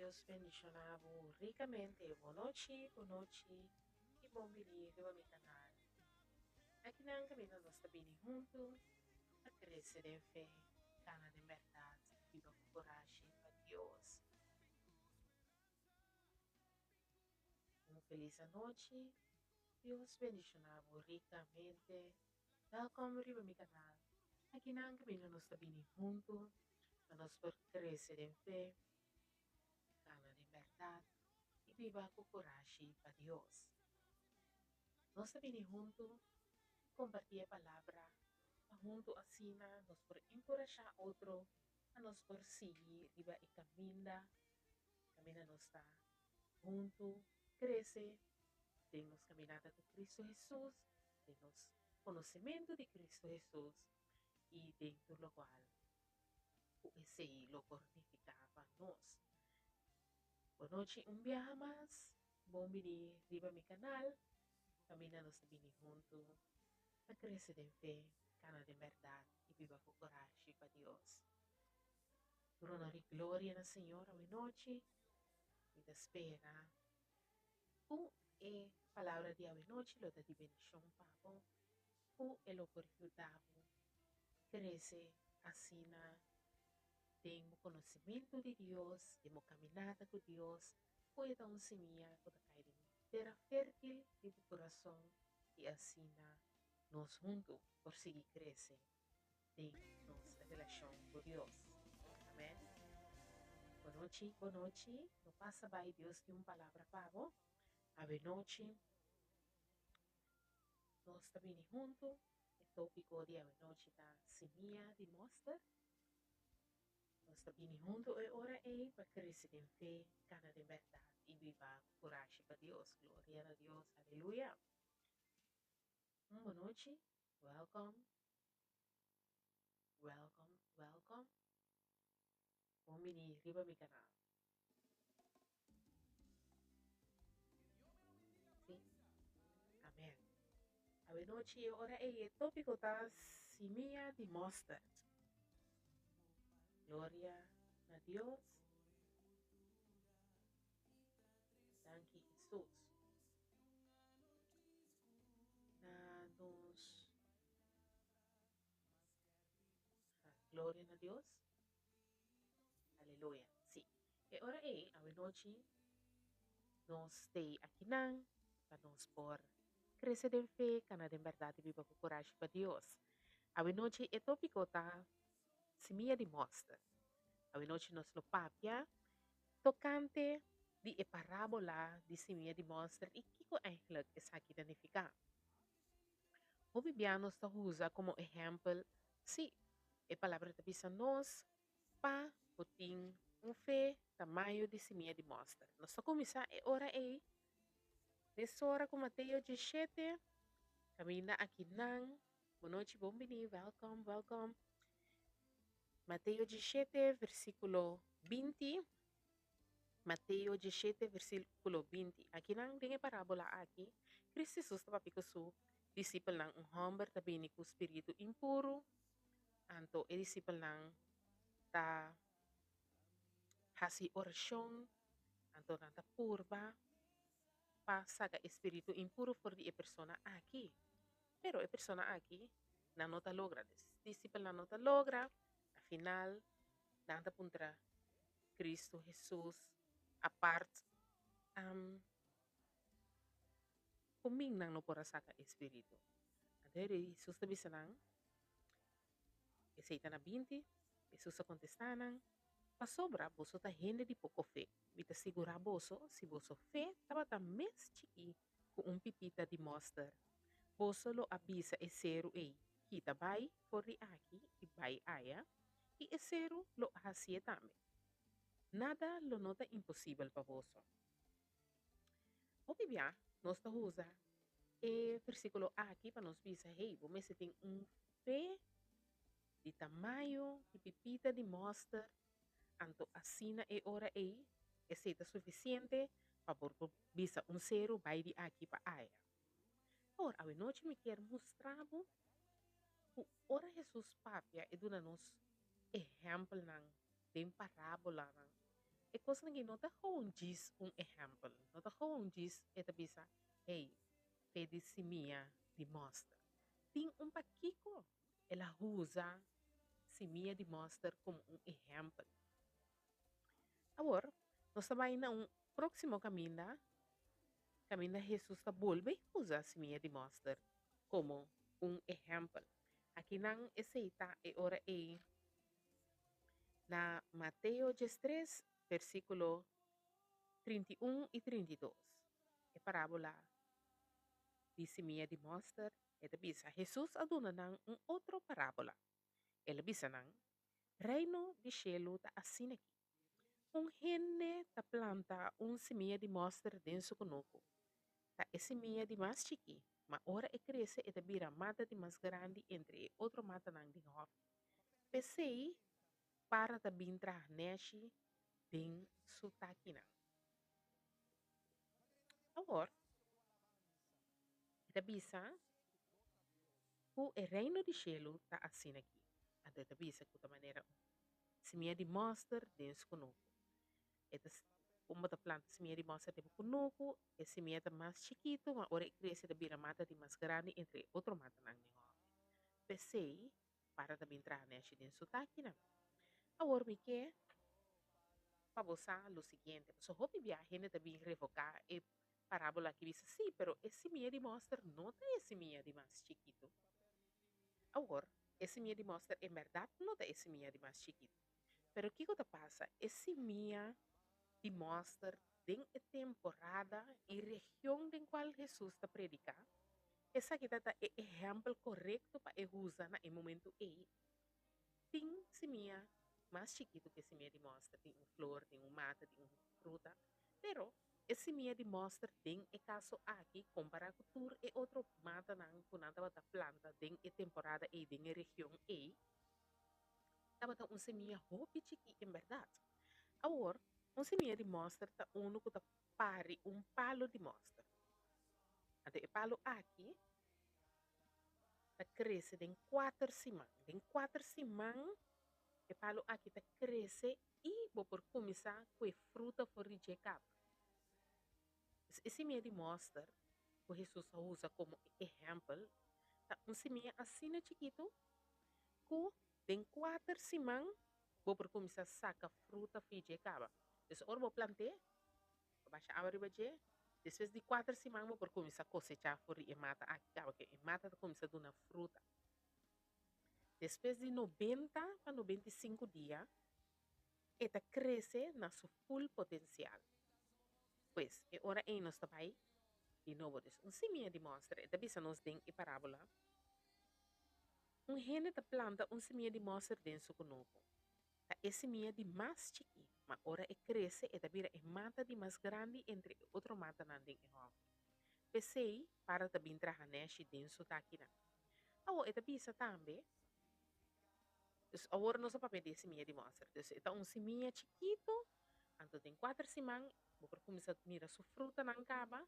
Dios bendiciona bo ricamente. Bon nochi, bon nochi y bon bini riba mi canal. Akinan caminda nos ta bini hunto pa crece den fe, cana den berdad y biba cu corashi pa Dios. Un feliz anochi. Dios bendiciona bo ricamente. Welkom riba mi canal. Akinan caminda nos ta bini hunto pa nos por crece den fe, cana den berdad y biba cu corashi pa Dios. Nos ta bini hunto comparti e palabra pa hunto asina nos por encurasha otro pa nos por sigui riba e caminda caminda nos ta hunto crece den nos caminata cu Cristo Jesus, den nos conocemento di Cristo Jesus y den tur locual cu esey lo por nifica pa nos. Bon nochi un biaha mas, bon bini riba mi canal, caminda nos ta bini hunto pa crece den fe, cana den berdad y biba cu corashi pa Dios. Tur honor y gloria na Señor awe nochi, mi ta spera cu e palabra di awe nochi lo ta di bendicion pa bo, cu e lo por yuda bo crece asina den bo conocimento di Dios, den bo caminata cu Dios, cu e ta un simia cu ta cay den tera fertil di bo curason y asina nos hunto por sigui crece den nos relacion cu Dios. Amen. Bon nochi, bon nochi. No pasa bay, Dios tin un palabra pa bo. Awe nochi nos ta bini hunto. E topico di awe nochi ta simia di mosterd. Nos ta bini hunto e ora ey pa crece den fe, cana den berdad y biba cu curashi pa Dios. Gloria na Dios. Aleluya. Un bon nochi. Welcome. Welcome, welcome. Bon bini riba mi canal. Sí. Amen. Awe nochi e ora ei e tópiko ta simia di mosterd. Gloria na Dios. Danki Jesus. Na nos Gloria na Dios. Aleluya. Sí. E ora ei, awenochi, nos stay akinan pa nos por krese den fe, kana den bèrdat i biba ku kurashi pa Dios. Awenochi e tópiko ta simia di mòster. Awenochi nos lo papia tokante di e parábola di simia di mòster i kiko eigentlik esaki ta nifiká. Hopi bia nos ta usa komo ehèmpel, sí, e palabra ta bisa nos pa bo tin un fe tamaño di simia di mòster. Nos ta kuminsá e ora ei mesora ku Mateo diesshete, kaminda akinan. Bonochi, bon bini, wèlkòm, wèlkòm. Mateo diesshete, versíkulo 20. Mateo diesshete, versíkulo 20. Akinan den e parábola aki, Kristu Hesus ta papia ku su disipelnan. Un hòmber ta bini ku spiritu impuru, anto e disipelnan ta hasi orashon, anto nan ta purba pa saka e spiritu impuru for di e persona aki. Pero e persona aki nan no ta logra, disipelnan no ta logra, na final nan ta puntra Cristo Hesus apart ku min nan no por a saka e spiritu. Anto Hesus ta bisa nan, esei ta na 20, Hesus a kontestá nan, Pasobra boso ta hende di poko fe, mi ta sigurá boso, si boso fe tabata mes chikí ku un pipita di mòster, boso lo a bisa e seru ei, Kita bai for di aki i bai aya, i e seru lo a hasié tambe. Nada lo no ta imposibel pa boso. Hopi bia nos ta usa e versíkulo aki pa nos bisa, Hey, bo mester tin un fe di tamaño di pipita di mòster, anto asina e ora ei esei ta sufisiente pa bo por bisa un seru bai di aki pa aya. Awor, awenochi mi kier mustra bo ku ora Hesus papia e duna nos ehèmpelnan den parábolanan. E kosnan aki no ta gewoon djis un ehèmpel, no ta gewoon djis e ta bisa, hey, fe di simia di mòster. Tin un pakiko el a usa simia di mòster komo un ehèmpel. Awor, nos ta bai na un próksimo kaminda, kaminda Hesus ta bolbe usa simia di mòster komo un ehèmpel. Akinan esei ta e ora ei na Mateo 13, versíkulo 31 i 32. E parábola di simia di mòster, e ta bisa, Hesus a duna nan un otro parábola. El a bisa nan, Reino di shelu ta asina aki. Un hende ta planta un simia di mòster den su kunuku. Ta e simia di mas chikí, ma ora e krese e ta bira mata di mas grandi entre e otro matanan den hòfi. P'esei para ta bin traha nèshi den su takinan. Awor, e ta bisa ku e Reino di shelu ta asina aki. Anto e ta bisa ku ta manera un simia di mòster den su kunuku. E ta kon bo ta planta simia di mòster den bo kunuku, e simia ta mas chikitu, ma ora e krese e ta bira mata di mas grandi entre e otro matanan den hòfi. P'esei, para ta bin traha nèshi den su takinan. Awor mi ke pa bo sa lo siguiente, pasobra hopi bia hende ta bin revoká e parábola aki bisa, Sí, pero e simia di mòster no ta e simia di mas chikitu. Awor, e simia di mòster en bèrdat no ta e simia di mas chikitu. Pero kiko ta pasa? E simia di mòster den e temporada i region den kual Hesus ta prediká, esaki ta ta e ehèmpel korekto pa e usa na e momentu ei. Tin simia mas chikitu ku e simia di mòster, tin un flor, tin un mata, tin un fruta, pero e simia di mòster den e kaso aki kompará ku tur e otro matanan ku nan tabata planta den e temporada ei den e region ei, tabata un simia hopi chikí en bèrdat. Awor, un simia di mòster ta unu ku ta pari un palu di mòster. Anto e palu aki ta krese den kuater siman. Den kuater siman e palu aki ta krese i bo por kuminsá ku e fruta for di dje kaba. Pues e simia di mòster ku Hesus a usa komo ehèmpel ta un simia asina chikitu ku den kuater siman bo por kuminsá saka fruta for di dje kaba. Pues ora bo plant'é, bo basha awa riba dje, despues di kuater siman bo por kuminsá kosechá for di e mata aki kaba, ke e mata ta kuminsá duna fruta. Despues di 90 pa 95 dia e ta krese na su ful potensial. Pues, e ora ei nos ta bai di nobo. Dus, un simia di mòster, e ta bisa nos den e parábola, Un hende ta planta un simia di mòster den su kunuku. Ta e simia di mas chikí, ma ora e krese e ta bira e mata di mas grandi entre e otro matanan den e hòfi. P'esei, para ta bin traha nèshi den su takinan. Awor e ta bisa tambe, Dus awor nos a papia di e simia di mòster. Dus e ta un simia chikitu, anto den kuater siman bo por kuminsá mira su frutanan kaba,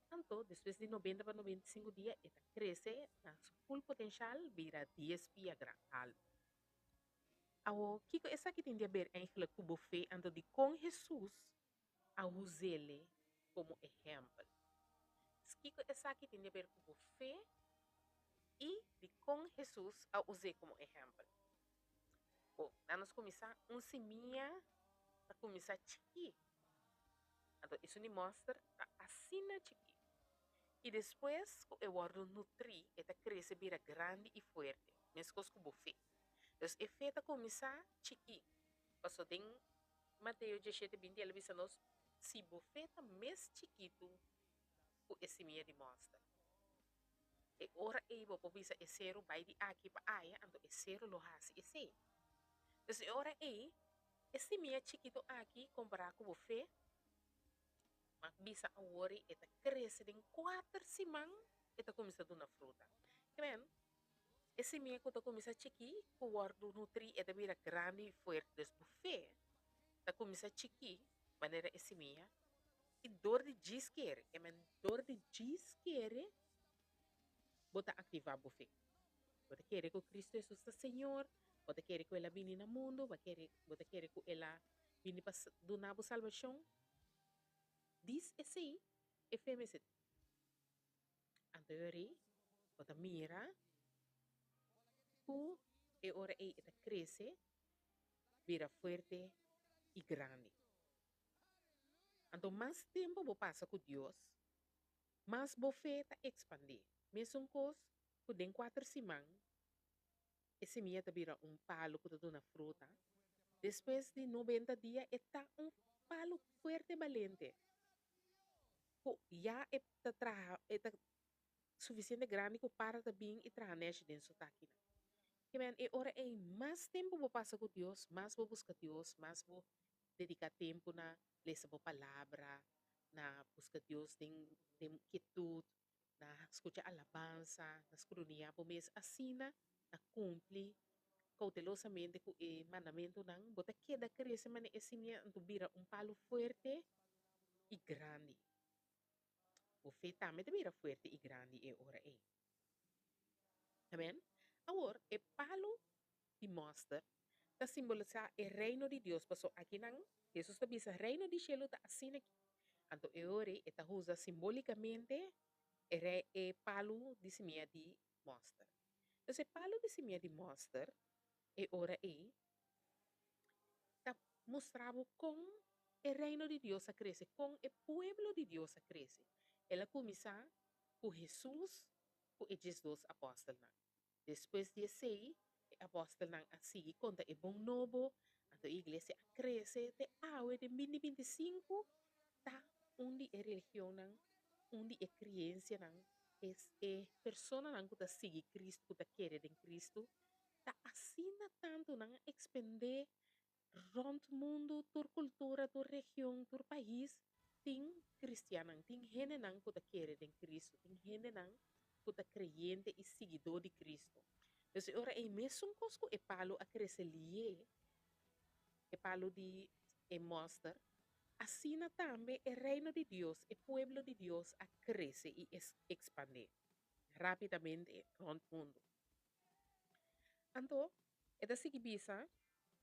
anto despues di 90 pa 95 dia e ta krese na su ful potenshal bira 10 pia gran altu. Awor, kiko esaki tin di aber eigentlik ku bo fe anto dikon Hesus a us'ele komo ehèmpel? Kiko esaki tin di aber ku bo fe i dikon Hesus a us'é komo ehèmpel? Bon, nan nos kuminsá. Un simia ta kuminsá chikí. Anto esun di mòster ta asina chikí. I despues ku e wòrdu nutrí, e ta krese bira grandi i fuerte, meskos ku bo fe. Dus e fe ta kuminsá chikí. Pasobra den Mateo 17, 20 el a bisa nos, Si bo fe ta mes chikitu ku e simia di mòster, e ora ei bo por bisa e seru bai di aki pa aya, anto e seru lo hasi esei. Dus e ora ei, e simia chikitu aki kompará ku bo fe, M'a bisa awor e ta krese den kuater siman e ta kuminsá duna fruta. Kmen, e simia ku ta kuminsá chikí ku wòrdu nutrí e ta bira grandi i fuerte. Dus bo fe ta kuminsá chikí manera e simia i dor di djis kere, kmen dor di djis kere bo ta aktivá bo fe. Bo ta kere ku Kristu Hesus ta Señor, bo ta kere ku El a bini na mundu, bo ta kere ku El a. bini pa duna bo salbashon. Dis esei e fe mester tin. Anto e ora ei bo ta mira ku e ora ei e ta krese bira fuerte i grandi. Anto mas tempu bo pasa ku Dios, mas bo fe ta ekspandé. Mesun kos ku den kuater siman e simia ta bira un palu ku ta duna fruta. Despues di nobenta dia e ta un palu fuerte balente ku ya e ta traha e ta sufisiente grandi ku para ta bin i traha nèshi den su takinan. Kimen e ora ei mas tempu bo pasa ku Dios, mas bo buska Dios, mas bo dediká tempu na lesa bo palabra, na buska Dios den den kietut, na skucha alabansa, na skrudiñá bo mes asina na kumpli koutelosamente ku e mandamentunan, bo ta keda krese manera e simia anto bira un palu fuerte i grandi. Bo fe tambe ta bira fuerte i grandi e ora ei. Amen. Awor, e palu di mòster ta simbolisá e Reino di Dios, pasobra akinan Hesus ta bisa Reino di shelu ta asina aki. Anto e ora ei e ta usa simbólikamente e rei e palu di simia di mòster. Entonces e palu di simia di mòster e ora ei ta mustra bo kon e Reino di Dios a krese, kon e pueblo di Dios a krese. El a kuminsá ku Hesus ku e diesdos apòstelnan. Despues di esei, e apòstelnan a sigui konta e bon nobo, anto e iglesia a krese te awe den binti 25 ta un di e religionnan, un di e kreensianan, es e personanan ku ta sigui Kristu, ku ta kere den Kristu, ta asina tantu nan a ekspendé Rònt mundu, tur kultura, tur region, tur pais tin kristiannan, tin hendenan ku ta kere den Kristu, tin hendenan ku ta kreyente i siguidó di Kristu. Dus e ora ei mesun kos ku e palu a krese lié, e palu di e mòster, asina tambe e Reino di Dios, e pueblo di Dios a krese i ekspandé rápidamente rònt mundu. Anto e ta sigui bisa,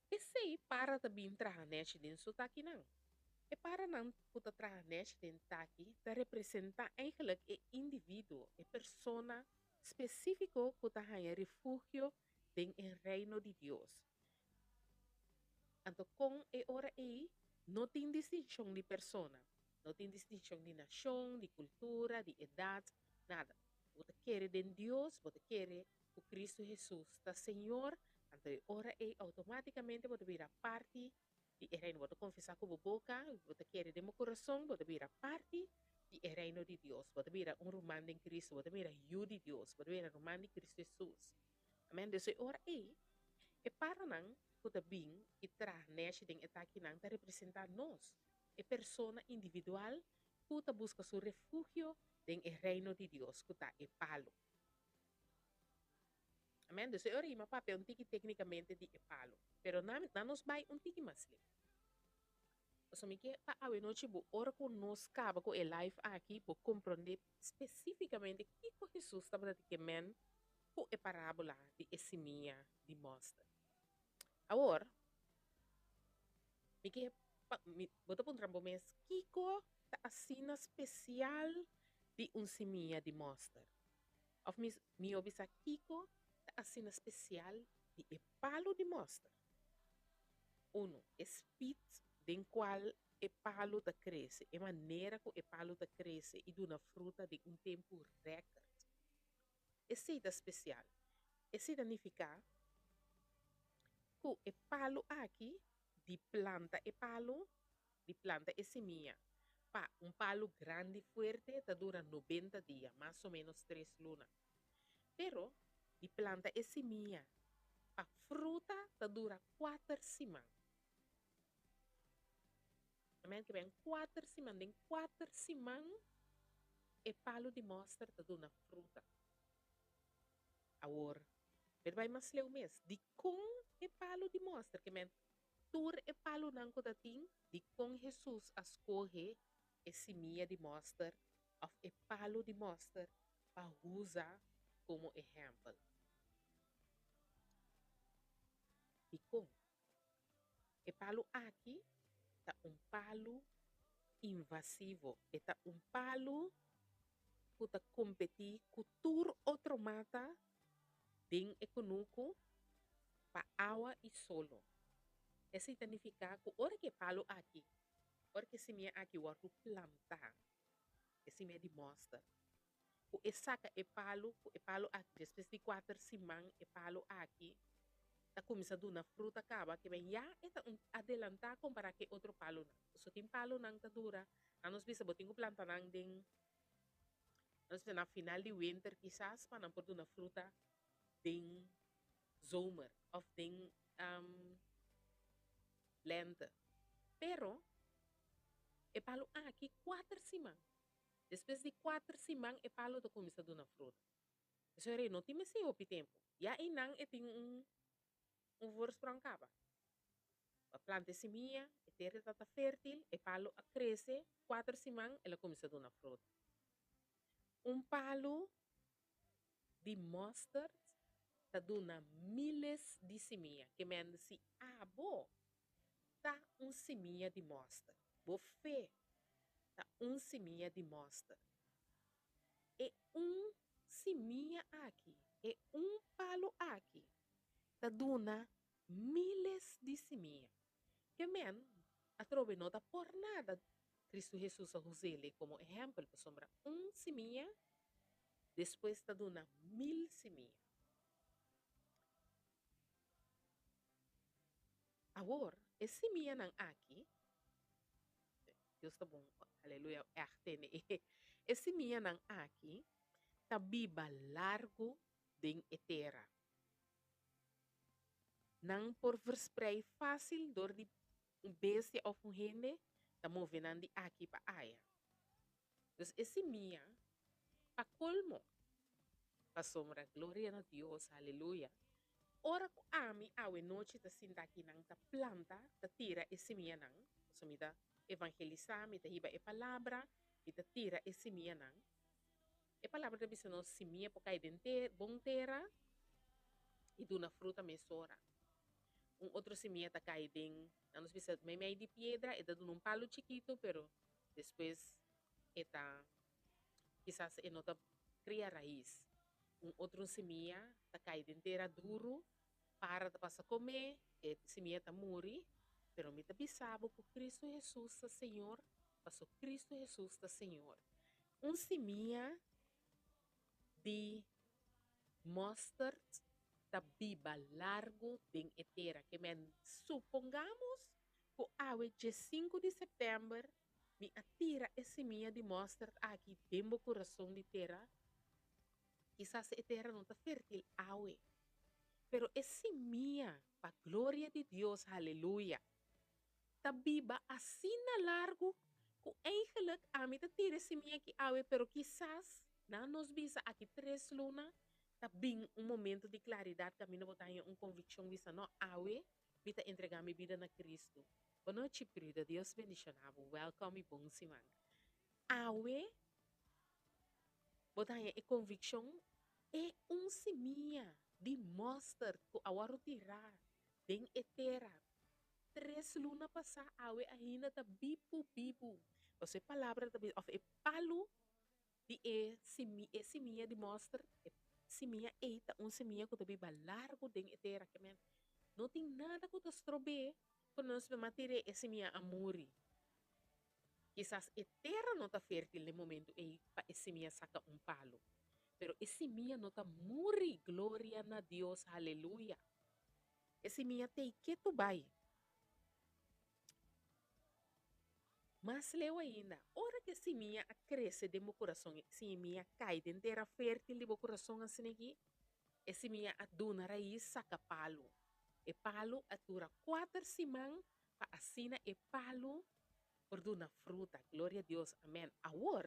P'esei para ta bin traha nèchi den su takinan. E paranan ku ta traha nèchi den taki ta representá eigenlijk e individuo, e persona spesífiko ku ta haña refugio den e Reino di Dios. Anto kon e ora ei no tin distinshon di persona, no tin distinshon di nashon, di kultura, di edat, nada. Bo ta kere den Dios, bo ta kere ku Kristu Hesus ta Señor, anto e ora ei outomátikamente bo ta bira parti di e Reino. Bo ta konfesá ku bo boka, bo ta kere den bo kurason, bo ta bira parti di e Reino di Dios. Bo ta bira un ruman den Kristu, bo ta bira yu di Dios, bo ta bira ruman di Kristu Hesus. Amèn. Dus e ora ei, e paranan ku ta bin i traha nèshi den e takinan ta representá nos, e persona individual ku ta buska su refugio den e Reino di Dios, ku ta e palu. Amen. Dus e ora ei mi a papia un tiki téknikamente di e palu. Pero na na nos bai un tiki mas leu. Pasobra mi ke pa awenochi bo ora ku nos kaba ku e live aki bo komprondé spesífikamente kiko Hesus tabata di ke men ku e parábola di e simia di mòster. Awor, mi ke pa mi bo ta puntra bo mes kiko ta asina spesial di un simia di mòster? Òf mi mihó bisa kiko ta asina spesial di e palu di mòster? Unu, e spit den kual e palu ta krese, e manera ku e palu ta krese i duna fruta den un tempu rèkert. Esei ta spesial. Esei ta nifiká ku e palu aki di planta e palu di planta e simia pa un palu grandi fuerte ta dura 90 dia, mas o menos tres luna. Pero di planta e simia pa fruta ta dura kuater siman. Amen, ke ben kuater siman, den kuater siman e palu di mòster ta duna fruta. Awor, mi ta bai mas leu mes, dikon e palu di mòster? Ke men Tur e palunan ku ta tin, dikon Hesus a skohe e simia di mòster òf e palu di mòster pa usa komo ehèmpel? Dikon? E palu aki ta un palu invasivo. E ta un palu ku ta kompetí ku tur otro mata den e kunuku pa awa i solo. Esei ta nifiká ku ora ku e palu aki, ora ku e simia aki wòrdu plantá, e simia di mòster, ku e saka e palu, ku e palu aki despues di kuater siman e palu aki ta kuminsá duna fruta kaba, ke ben ya e ta un adelantá kompará ku e otro palunan. Pasobra tin palunan ta dura, anos bisa bo tin ku planta nan den, anos bisa na final di winter kisas pa nan por duna fruta den zomer òf den lente. Pero e palu aki kuater siman. Despues di kuater siman e palu ta kuminsá duna fruta. Pasobra e no tin mester hopi tempu. Ya einan e tin un un voorsprong kaba. Bo a planta e simia, e tera ta ta fértil, e palu a krese, kuater siman el a kuminsá duna fruta. Un palu di mòsterd ta duna míles di simia. Ke mende si abo ta un simia di mòsterd, bo fe ta un simia di mòsterd. E un simia aki, e un palu aki ta duna míles di simia. Ke men atrobe no ta por nada Kristu Hesus a us'el komo ehèmpel, pasobra un simia despues ta duna mil simia. Awor, e simianan aki, Dios ta bon, aleluya, ègt tene e, e simianan aki ta biba largu den e tera. Nan por versprei fásil dor di un bestia òf un hende ta move nan di aki pa aya. Dus e simia pa kolmo. Pasobra, gloria na Dios, aleluya, ora ku ami awe nochi ta sinta akinan ta planta, ta tira e simianan, pasobra mi ta evangelisá, mi ta hiba e palabra, mi ta tira e simianan. E palabra ta bisa nos simia por kai den bon tera i duna fruta mesora. Un otro simia ta kai den, nan nos bisa, meimei di piedra, e ta duna un palu chikitu, pero despues e ta, kisas e no ta kria rais. Un otro simia ta kai den tera duru, para ta pasa kome, e simia ta muri, pero mi ta bisa bo ku Kristu Hesus ta Señor, paso Kristu Hesus ta Señor. Un simia di mustard ta biba largu den e tera. Ke men supongamos ku awe diesinku di sèptèmber mi a tira e simia di mustard aki den bo kurason di tera, kisas e tera no ta fértil awe, pero e simia, pa gloria di Dios, haleluya, ta biba asina largu ku eigenlik ami ta tira e simia aki awe, pero kisas na nos bisa aki tres luna ta bin un momento di klaridat kaminda bo ta haña un konvikshon bisa no awe mi ta entregá mi bida na Kristu. Bonochi Pruda, Dios bendishoná bo, wèlkòm i bon siman. Awe bo ta haña e konvikshon e un simia di mòsterd ku a wòrdu tirá den e tera Tres luna pasá awe ainda ta bibu bibu. Pasobra e palabra ta bisa, òf e palu di e simi e simia di mòster, e simia ei ta un simia ku ta biba largu den e tera. Ke men no tin nada ku ta strob'é ku nos mester tir'é e simia a muri. Kisas e tera no ta fértil den momentu ei pa e simia saka un palu, pero e simia no ta muri. Gloria na Dios! Haleluya! E simia t'ei ketu bai. Mas leu ainda, ora ku e simia a krese den bo kurason, e simia kai den tera fértil di bo kurason asin'aki, e simia a duna rais saka palu. E palu a dura kuater siman pa asina e palu por duna fruta. Gloria a Dios, amèn. Awor,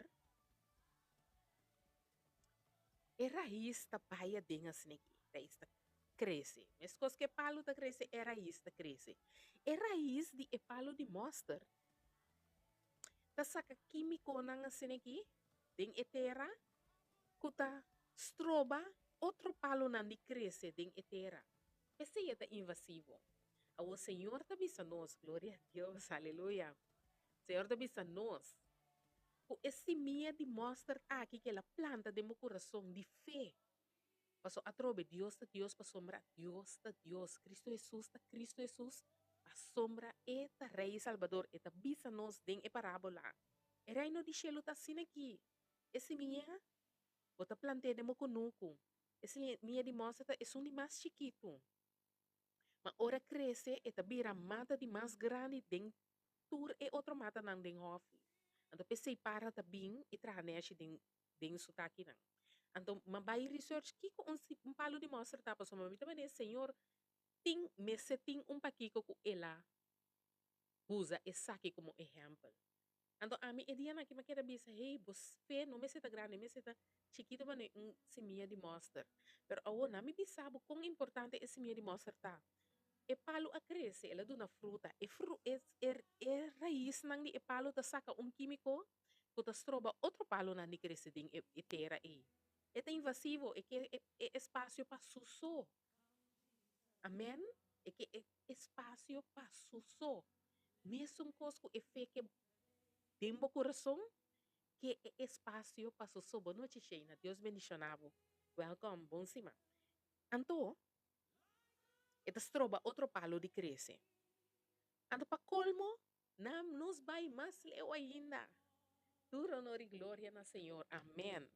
e rais ta bai aden asin'aki, rais ta krese. Meskos ku e palu ta krese, e rais ta krese. E rais di e palu di mòster ta saka kímikonan asin'aki den e tera ku ta stroba otro palunan di krese den e tera. Esei e ta invasivo. Awor Señor ta bisa nos, gloria a Dios, aleluya. Señor ta bisa nos ku e simia di mòsterd aki ku el a planta den bo kurason di fe, paso atrobe Dios ta Dios pasobra Dios ta Dios, Kristu Hesus ta Kristu Hesus pasobra E ta Rei i Salbador. E ta bisa nos den e parábola, E Reino di shelu ta asina aki, e simia bo ta plant'é den bo kunuku, e simia di mòsterd ta esun di mas chikitu. Ma ora krese e ta bira mata di mas grandi den tur e otro matanan den hòfi. Anto p'esei para ta bin i traha nèshi den den su takinan. Anto m'a bai research kiko un si un palu di mòster ta pasobra mi ta manera Señor tin mester tin un pakiko ku el a usa esaki komo ehèmpel. Anto ami e dianan aki m'a keda bisa, hey, bo fe no mester ta grandi, mester ta chikito manera un simia di mòster. Pero awor nan mi bisa bo kon importante e simia di mòster ta. E palu a krese, el a duna fruta. E fru e e raisnan di e palu ta saka un kímiko ku ta stroba otro palunan di krese den e e tera ei. E ta invasivo, e ke e e espasio pa su so. Amen. E ke e espasio pa su so. Mesun kos ku e fe ke den bo kurason ke e espasio pa su so. Bo nochi Sheina, Dios bendishona bo. Welkom, bon siman. Anto e ta stroba otro palu di krese. Anto pa kolmo nan nos bai mas leu ainda. Tur honor i gloria na Señor. Amen.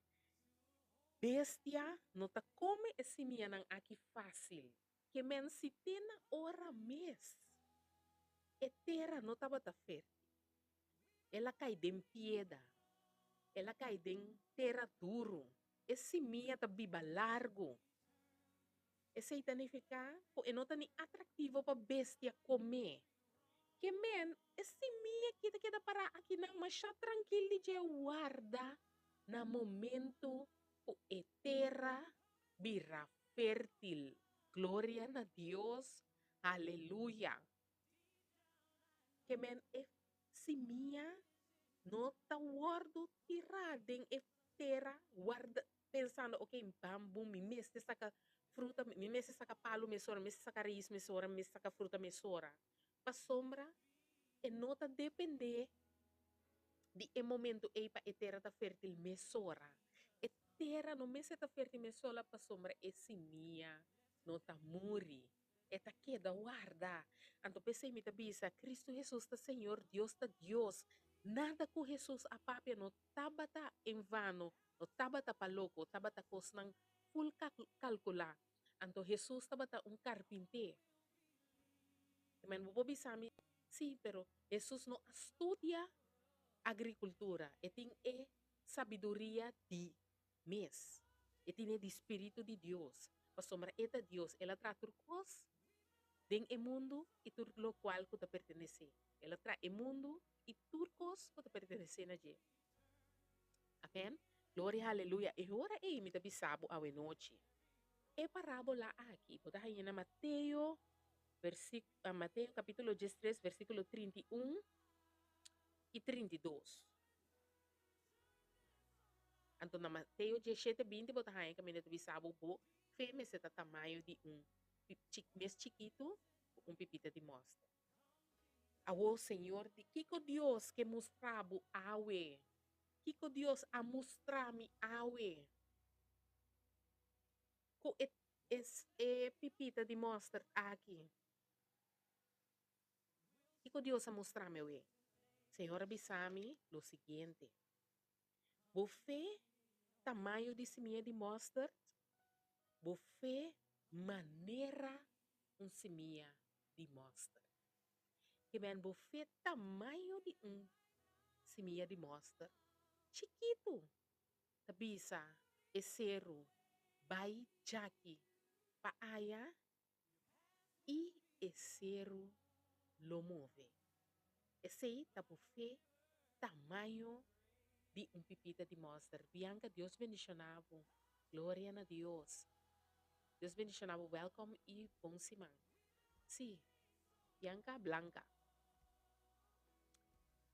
Bestia no ta kome e simianan aki fásil. Ke men si te na ora mes e tera no tabata fértil. El a kai den pieda, el a kai den tera duru. E simia ta biba largu. Esei ta nifiká ku e no ta ni atraktivo pa bestia komé. Ke men e simia aki ta keda pará akinan masha trankil di dje warda na momentu ku e tera bira fértil. Gloria na Dios! Aleluya! Ke men e simia no ta wòrdu tirá den e tera warda pensando ok bambu mi mester saka fruta mi mester saka palu mesora mi mester saka rais mesora mi mester saka fruta mesora pasobra e no ta dependé di e momento ei pa e tera ta fértil mesora. E tera no mester ta fértil mesola pasobra e simia no ta muri, e ta keda warda. Anto p'esei mi ta bisa, Kristu Hesus ta Señor, Dios ta Dios. Nada ku Hesus a papia no tabata en vano, no tabata pa loko, tabata kosnan ful kalkulá. Anto Hesus tabata un karpinté. Men bo por bisa mi, Sí, pero Hesus no a studia agrikultura, e tin e sabiduria di mes, e tin e di spiritu di Dios, pasobra e ta Dios, el a traha tur kos den e mundu i tur lokual ku ta pertenesé. El a traha e mundu i tur kos ku ta pertenesé na dje. Amen. Gloria haleluya. E ora ei mi ta bisa bo awenochi. E parabola aki bo ta haña na Mateo versí Mateo kapítulo diestres versíkulo 31 i 32. Anto na Mateo diesshete binti bo ta haña kaminda ta bisa bo bo fe mester ta tamaño di un mes chikitu ku un pipita di mòster. Awor, Señor, di kiko Dios ke mustra bo awe? Kiko Dios a mustra mi awe? Ku e e pipita di mòsterd aki? Kiko Dios a mustra mi awe? Señor a bisa mi lo siguiente, Bo fe tamaño di simia di mòsterd, bo fe manera un simia di mòster. Ke men bo fe tamaño di un simia di mòster chikitu ta bisa e seru bai djaki pa aya i e seru lo move. Esei ta bo fe tamaño di un pipita di mòster. Bianca Dios bendiciona bo. Gloria na Dios. Dios bendiciona bo. Welcome i bon siman. Sí, Bianca Blanca.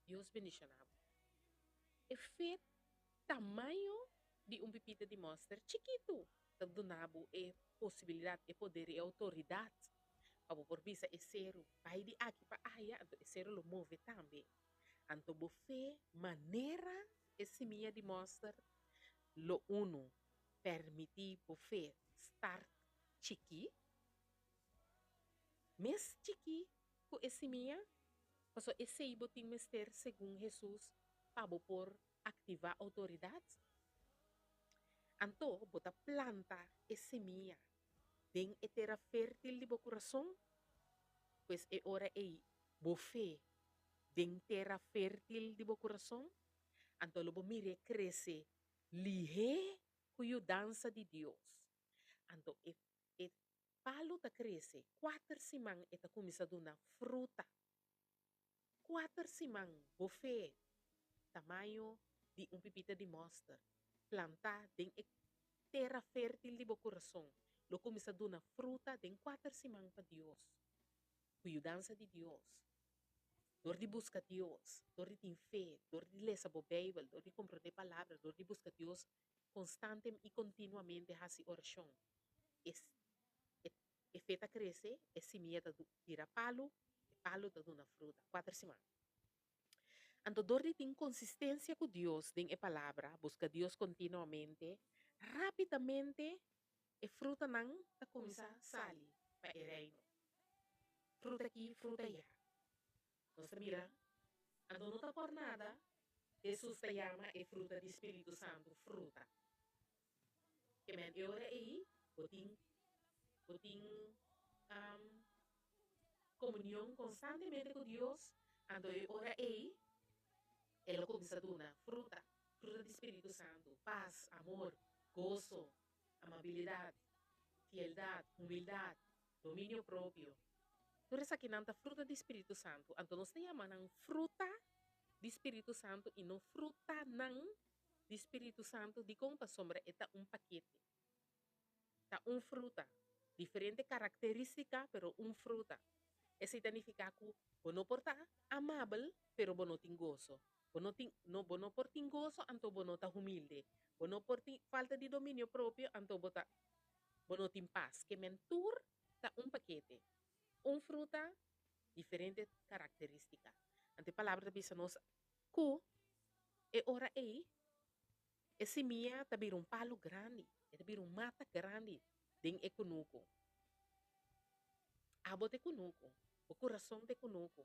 Dios bendiciona bo. E fe tamaño di un pipita di mòster chikitu ta duna bo e posibilidat, e poder, e outoridat. Pa bo por bisa e seru, Bai di aki pa aya, anto e seru lo move tambe. Anto bo fe manera e simia di mòster lo unu permití bo fe start chikí, mes chikí ku e simia, pasobra esei bo tin mester segun Hesus pa bo por aktivá outoridat. Anto bo ta planta e simia den e tera fértil di bo kurason, pues e ora ei bo fe den tera fértil di bo kurason, anto lo bo mir'é krese lihé ku yudansa di Dios. Anto e e palu ta krese, kuater siman e ta kuminsá duna fruta. Kuater siman bo fe tamaño di un pipita di mòster plantá den e tera fértil di bo kurason lo kuminsá duna fruta den kuater siman pa Dios. Ku yudansa di Dios, dor di buska Dios, dor di tin fe, dor di lesa bo Beibel, dor di komprondé Palabra, dor di buska Dios konstante i kontinuamente hasi orashon, e E fe ta krese, e simia ta bira palu, e palu ta duna fruta. Kuater siman. Anto dor di tin konsistensia ku Dios den e Palabra, buska Dios kontinuamente, rápidamente e frutanan ta kuminsá sali pa e Reino. Fruta aki, fruta ayá. Nos ta mira, anto no ta por nada Hesus ta yama e fruta di spiritu santu fruta. Ke men e ora ei bo tin bo tin komunion konstantemente ku Dios, anto e ora ei e lo kuminsá duna fruta, fruta di spiritu santu, pas, amor, goso, amabilidat, fieldat, humildat, dominio propio. Tur esakinan ta fruta di spiritu santu, anto nos ta yama nan fruta di spiritu santu i no frutanan di Spiritu Santu, dikon? Pasobra e ta un pakete. Ta un fruta. Diferente karakterístika, pero un fruta. Esei ta nifiká ku bo no por ta amabel, pero bo no tin goso. Bo no tin, no, bo no por tin goso, anto bo no ta humilde. Bo no por tin falta di dominio propio, anto bo ta, bo no tin pas. Ke men tur ta un pakete. Un fruta, diferente karakterístika. Anto e Palabra ta bisa nos Ku e ora ei, e simia ta bira un palu grandi, e ta bira un mata grandi den e kunuku. Abo ta e kunuku, bo kurason ta e kunuku.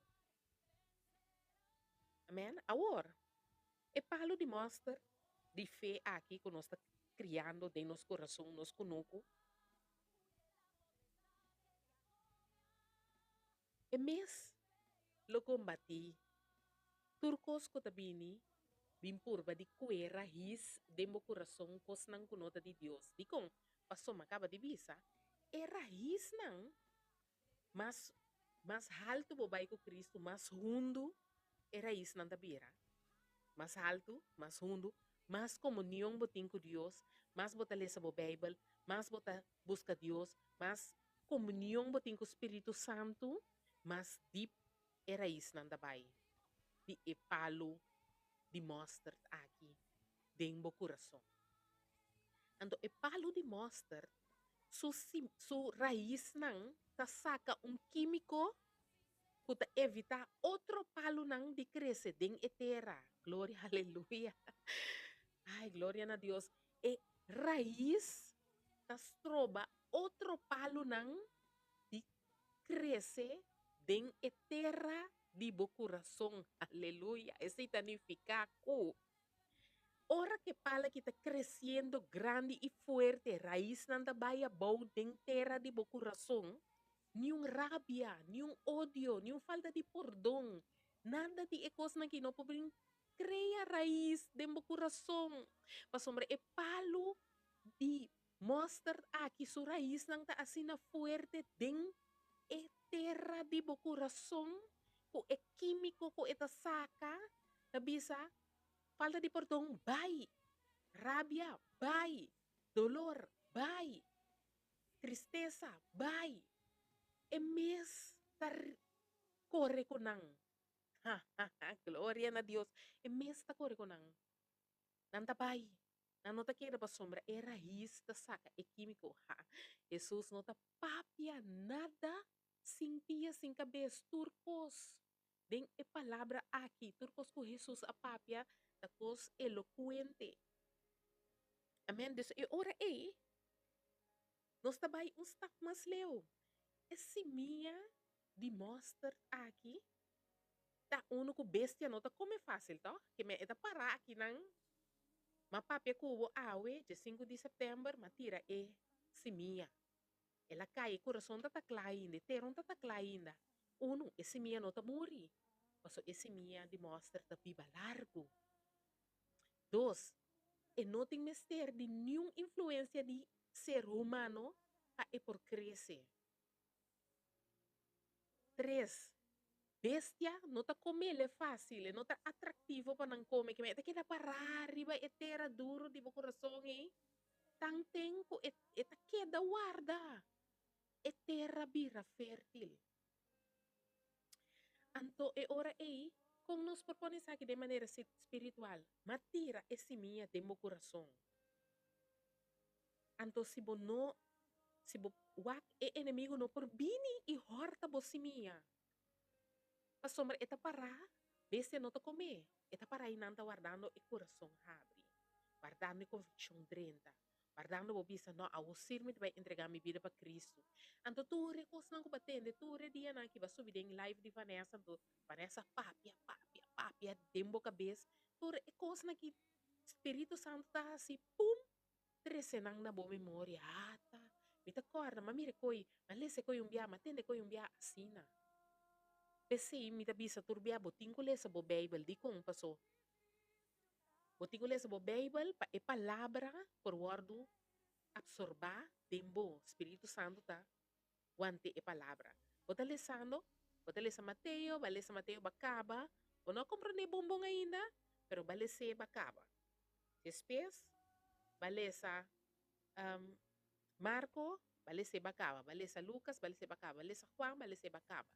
Amen. Awor, e palu di mòster di fe aki ku nos ta kriando den nos kurason, nos kunuku, E mes lo kombatí tur kos ku ta bini bin purba di kue rahis den bo kurason, kosnan ku no ta di Dios. Dikon? Pasobra mi a kaba di bisa, e rahisnan, mas mas haltu bo bai ku Kristu, mas hundu e raisnan ta bira. Mas haltu, mas hundu, mas komunion bo tin ku Dios, mas bo ta lesa bo Beibel, mas bo ta buska Dios, mas komunion bo tin ku Spiritu Santu, mas dip e raisnan ta bai di e palu di mòstert aki den bo kurason. Anto e palu di mòstert su su raisnan ta saka un kímiko ku ta evitá otro palunan di krese den e tera. Gloria, aleluya! Ai, gloria na Dios! E rais ta stroba otro palunan di krese den e tera di bo kurason. Aleluya! Esei ta nifiká ku ora ku e pala aki ta kresiendo grandi i fuerte, raisnan ta bai abou den tera di bo kurason, Niun rabia, niun odio, niun falta di pordon, nada di e kosnan aki no por bin krea rais den bo kurason, pasobra e palu di mòsterd aki su raisnan ta asina fuerte den e tera di bo kurason ku e kímiko ku e ta saka ta bisa, Falta di pordon, bai! Rabia, bai! Dolor, bai! Tristesa, bai! E mes ta kore ku nan. Gloria na Dios! E mes ta kore ku nan. Nan ta bai. Nan no ta keda pasobra e rais ta saka e kímiko. Hesus no ta papia nada. Sin pia, sin kabes, tur kos den e palabra aki, tur kos ku Hesus a papia ta kos elokuente. Amen. Dus e ora ei, nos ta bai un stap mas leu. E simia di mòsterd aki ta unu ku bestia no ta kome fásil, tòg? Ke men e ta pará akinan. M'a papia ku bo awe, dje sinku di sèptèmber, m'a tira e simia. El a kai, e kurason ta ta kla ainda, e tera no ta ta kla ainda. Unu, e simia no ta muri, pasobra e simia di mòster ta biba largu. Dos, e no tin mester di niun influensia di ser humano pa e por krese. Tres, bestia no ta komele fásil, e no ta atraktivo pa nan kome, e ta keda pará riba e tera duru di bo kurason ei tanten ku e e ta keda warda e tera bira fértil. Anto e ora ei, kon nos por pone esaki den manera spiritual? Ma tira e simia den bo kurason. Anto si bo no, si bo wak e enemigu no por bini i hòrta bo simia. Pasobra e ta pará, bestia no ta kom'é, e ta pará i nan ta wardando e kurason habri, wardando e konvikshon drenta, wardando bo bisa, No, awor sir mi ta bai entregá mi bida pa Kristu. Anto tur e kosnan ku bo a tende tur e dianan aki bo a subi den live di Vanessa, anto Vanessa papia, papia, papia den bo kabes, tur e kosnan ki Spiritu Santu ta hasi, pum! Trese nan na bo memoria. Ata, mi ta kòrda, m'a mira koi, m'a lesa koi un bia, m'a tende koi un bia asina. P'esei mi ta bisa tur bia, bo tin ku lesa bo Beibel. Dikon? Paso bo tin ku lesa bo Beibel pa e palabra por wòrdu apsorbá den bo. Spiritu Santu ta wante e palabra. Bo ta lesando, bo ta lesa Mateo, bo a lesa Mateo, bo a kaba, bo no a komprondé bon bon ainda, pero bo a les'é, bo a kaba. Despues, bo a lesa Marko, bo a les'é, bo a kaba. Bo a lesa Lukas, bo a les'é, bo a kaba. Bo a lesa Juan, bo a les'é, bo a kaba.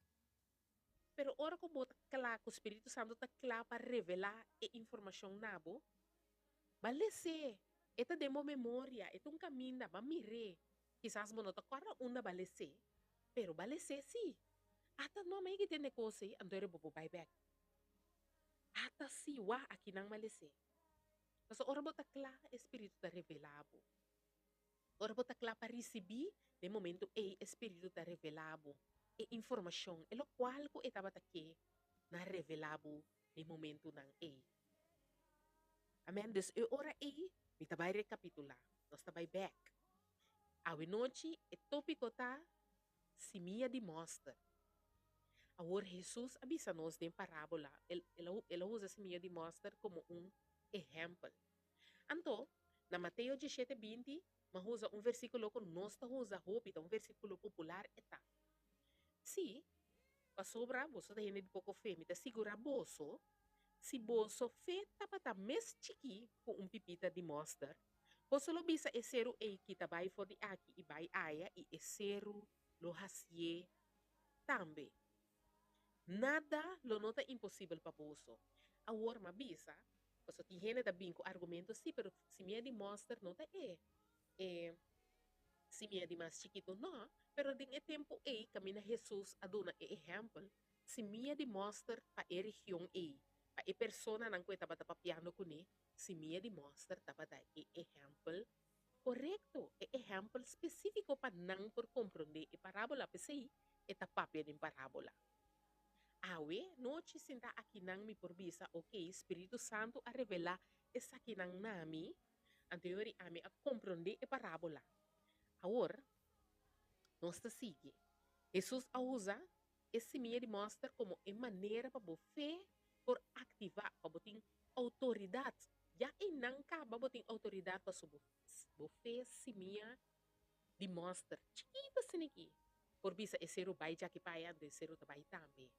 Pero ora ku bo ta kla, ku Spiritu Santu ta kla pa revelá e informashon na bo, bo a les'é, e ta den bo memoria, e ta un kaminda, bo a mir'é. Kisas bo no ta kòrda unda bo a les'é, pero bo a les'é sí. Ata no mi a yega tende kos ei, anto era bo por bai bèk. Ata sí, wak akinan mi a les'é. Pasobra ora bo ta kla, e Spiritu ta revelá bo. Ora bo ta kla pa risibí, den momentu ei e Spiritu ta revelá bo e informashon, e lokual ku e tabata ke na revelá bo den momentunan ei. Amèn. Dus e ora ei mi ta bai rekapitulá. Nos ta bai bèk. Awenochi e tópiko ta Simia di mòster. Awor Hesus a bisa nos den parábola, el el a usa simia di mòster komo un ehèmpel. Anto, na Mateo dieshete 20, m'a usa un versíkulo ku nos ta usa hopi, ta un versíkulo popular, e ta, Sí, pasobra boso ta hende di poko fe, mi ta sigurá boso, si boso fe tabata mes chikí ku un pipita di mòster, boso lo bisa e seru ei kita bai for di aki i bai aya i e seru lo hasié tambe. Nada lo no ta imposibel pa boso. Awor m'a bisa, pasobra tin hende ta bin ku argumento, sí, pero simia di mòster no ta e e simia di mas chikitu. No, pero den e tempu ei kaminda Hesus a duna e ehèmpel, simia di mòster pa e region ei, pa e personanan ku e tabata papiando kuné, simia di mòster tabata e ehèmpel korekto, e ehèmpel spesífiko pa nan por komprondé e parábola. P'esei e ta papia den parábola. Awe nochi sintá akinan mi por bisa, Okey, Spiritu Santu a revelá esakinan na mi. Anto yori ami a komprondé e parábola. Awor, nos ta sigui. Hesus a usa e simia di mòster komo e manera pa bo fe por aktivá, pa bo tin outoridat. Ya einan kaba bo tin outoridat pasobra bo fe simia di mòster chikitu asina aki por bisa e seru bai djaki pa aya, anto e seru ta bai tambe.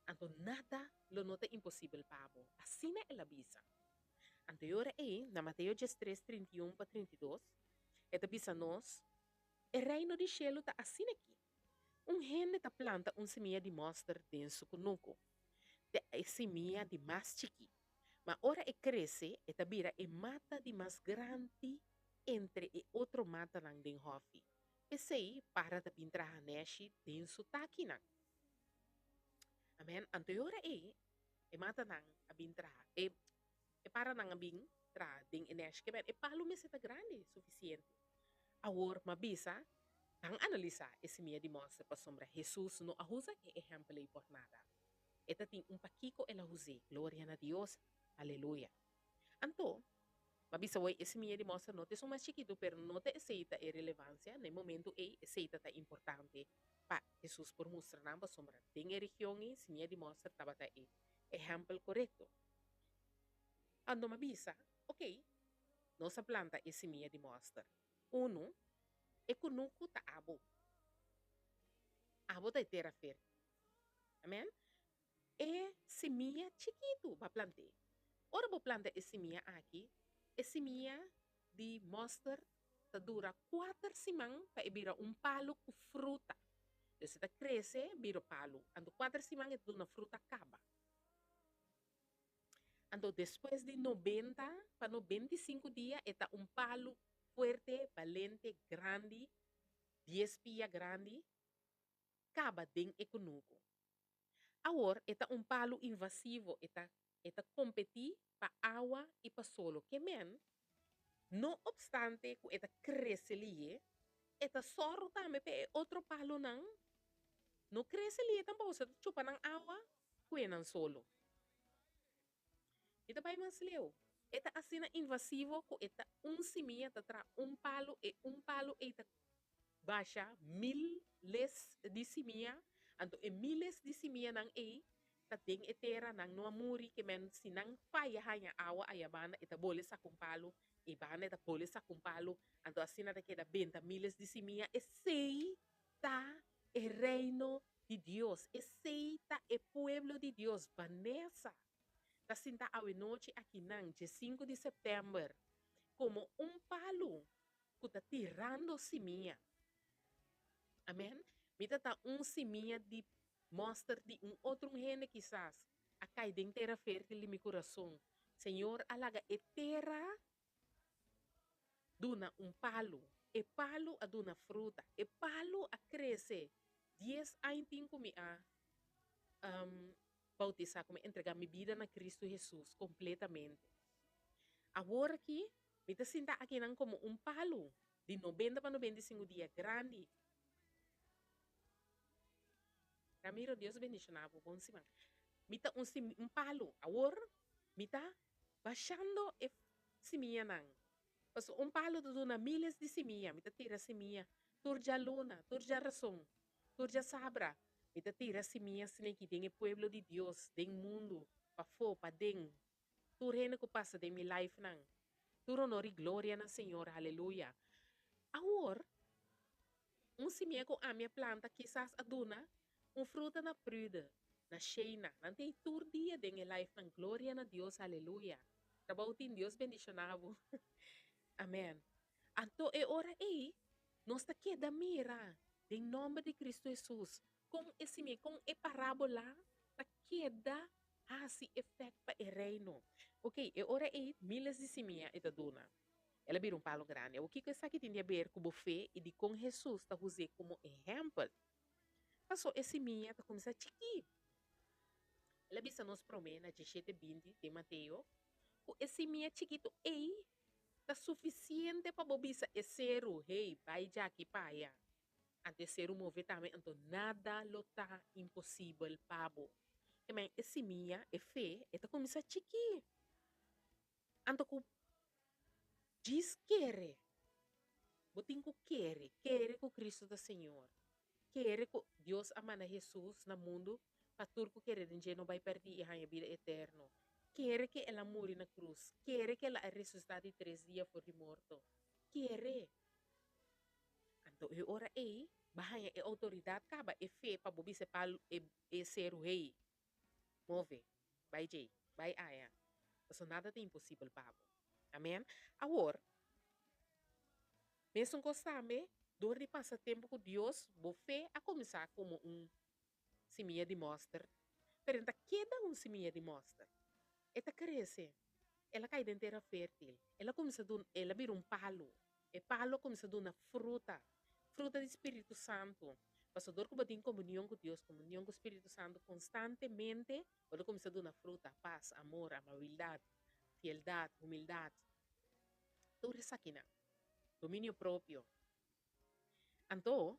Anto nada lo no ta imposibel pa bo. Asina el a bisa. Anto e ora ei, na Mateo 13, 31 pa 32, e ta bisa nos, E Reino di shelu ta asina aki, Un hende ta planta un simia di mòster den su kunuku. Ta e simia di mas chikí, ma ora e krese e ta bira e mata di mas grandi entre e otro matanan den hòfi. P'esei para ta bin traha nèshi den su takinan. Amèn. Anto e ora ei e matanan a bin traha, e e paranan a bin traha den e nèshi. Ke men e palu mester ta grandi sufisiente. Awor m'a bisa, ban analisá e simia di mòster pasobra Hesus no a usa e ehèmpel ei por nada. E ta tin un pakiko el a us'é. Gloria na Dios. Aleluya. Anto, m'a bisa wei e simia di mòster no ta esun mas chikitu, pero no ta esei ta e relevansia. Na e momentu ei esei ta ta importante pa Hesus por mustra nan pasobra den e region ei simia di mòster tabata e ehèmpel korekto. Anto m'a bisa, Okey, nos a planta e simia di mòster. Unu, e kunuku ta abo. Abo ta e tera fértil. Amen. E simia chikitu bo a plant'é. Ora bo planta e simia aki, e simia di mòster ta dura kuater siman pa e bira un palu ku fruta. Dus e ta krese bira palu. Anto kuater siman e ta duna fruta kaba. Anto despues di nobenta pa 95 dia e ta un palu fuerte, balente, grandi, dies pia grandi, kaba den e kunuku. Awor e ta un palu invasivo, e ta e ta kompetí pa awa i pa solo. Ke men, no opstante ku e ta krese lihé, e ta sòru tambe pa e otro palunan no krese lihé tampoko, se ta chupa nan awa ku e nan solo. Mi ta bai mas leu. E ta asina invasivo ku e ta un simia ta traha un palu e un palu ei ta basha miles di simia, anto e miles di simianan ei ta den e tera, nan no a muri, ke men si nan faya haña awa aya banda e ta bole saka un palu, e banda e ta bole saka un palu, anto asina ta keda benta miles di simia, esei ta e reino di Dios, esei ta e pueblo di Dios, Vanessa ta sinta awenochi akinan dje sinku di sèptèmber komo un palu ku ta tirando simia. Amen. Mi ta ta un simia di mòster di un otro un hende kisas a kai den tera fértil di mi kurason. Señor a laga e tera duna un palu. E palu a duna fruta. E palu a krese. Dies aña tin ku mi a bautisá, ku mi a entregá mi bida na Kristu Hesus kompletamente. Awor aki mi ta sinta akinan komo un palu di 90 pa 95 dia grandi. Ramiro, Dios bendishoná bo. Bon siman. Mi ta un un palu. Awor mi ta bashando e simianan. Pasobra un palu ta duna miles di simia. Mi ta tira simia tur djaluna, tur djarason, tur djasabra. Mi ta tira simia sneki den e pueblo di Dios, den mundu, pafó, paden. Tur hende ku pasa den mi life nan. Tur honor i gloria na Señor. Haleluya. Awor, un simia ku ami a planta kisas a duna un fruta na Prude, na Sheina. Nan ta ei tur dia den e life nan. Gloria na Dios. Haleluya. Trabou tin. Dios bendiciona bo. Amen. Anto e ora ei nos ta keda mira den nomber di Cristo Jesus kon e simia, kon e parabola ta keda hasi efect pa e reino. Ok, e ora ei miles di simia e ta duna. El a bira un palo grandi. Awor kiko esaki tin di haber ku bo fe i dikon Hesus ta us'é komo ehèmpel? Paso e simia ta kuminsá chikí. El a bisa nos promé na dieshete 20 den Mateo ku e simia chikitu ei ta sufisiente pa bo bisa e seru, Hey, bai djaki pa aya. Anto e seru move tambe, anto nada lo ta imposibel pa bo. Ke men e simia, e fe, e ta kuminsá chikí. Anto ku djis kere, bo tin ku kere, kere ku Kristu ta Señor, kere ku Dios a manda Hesus na mundu pa tur ku kere den dje no bai pèrdí i haña bida eterno, kere ke el a muri na krus, kere ke el a resusitá di tres dia for di morto, kere. Anto e ora ei bo a haña e outoridat kaba, e fe pa bo bisa e palu, e seru, Hey, Move, bai djei, bai aya, pasobra nada ta imposibel pa bo. Amen. Awor, mesun kos tambe, dor di pasa tempu ku Dios, bo fe a kuminsá komo un simia di mòster, pero e no ta keda un simia di mòster. E ta krese, el a kai den tera fértil, el a kuminsá duna, el a bira un palu, e palu a kuminsá duna fruta. Fruta di Spiritu Santu. Pasobra dor ku bo tin komunion ku Dios, komunion ku Spiritu Santu konstantemente, bo ta kuminsá duna fruta, pas, amor, amabilidat, fieldat, humildat, tur esakinan. Dominio propio. Anto,